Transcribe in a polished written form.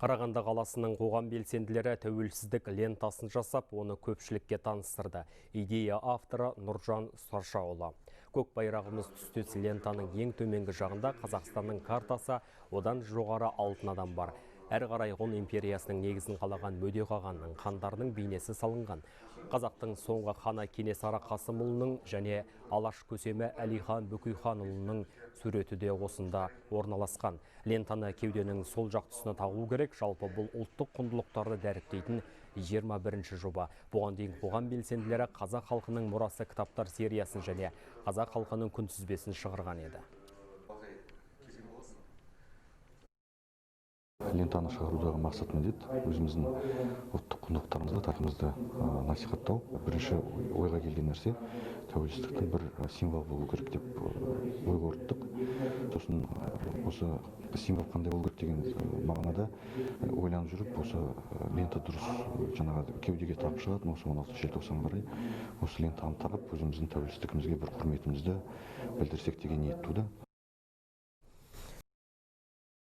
Қарағанды қаласының қоғам белсенділері тәуелсіздік лентасын жасап, оны көпшілікке таныстырды. Идея авторы Нұржан Саршаұлы. Көк байрағымыз түстес лентаның ең төменгі жағында Қазақстанның картасы, одан жоғары алтын адам бар. Әрі қарай Ғұн империясының негізін қалаған Мөде қағанның хандарының бейнесі салынған. Қазақтың соңғы ханы Кенесары Қасымұлының және Алаш көсемі Әлихан Бөкейханұлының суреті де осында орналасқан. Лентаны кеуденің сол жақ тұсына тағу керек. Жалпы бұл ұлттық құндылықтарды дәріптейтін 21-ші жоба. Бұған дейін қоғам белсенділері Қазақ халқының мұрасы кітаптар сериясын және Қазақ халқының күнтізбесін шығарған еді. Лентаны шығарудағы мақсат міндет өзіміздің ұлттық құндылықтарымызды, тарихымызды насихаттау. Бірінші ойға келген нәрсе тәуелсіздіктің бір символы болу керек деп ой қорыттық. Сосын осы символ қандай болу керек деген мағынада ойланып жүріп, осы лента дұрыс жаңағы кеудеге тағып шығатын, осы 16 желтоқсанға қарай осы лентаны тағып, өзіміздің тәуелсіздігімізге бір құрметімізді білдірсек деген ниет туды.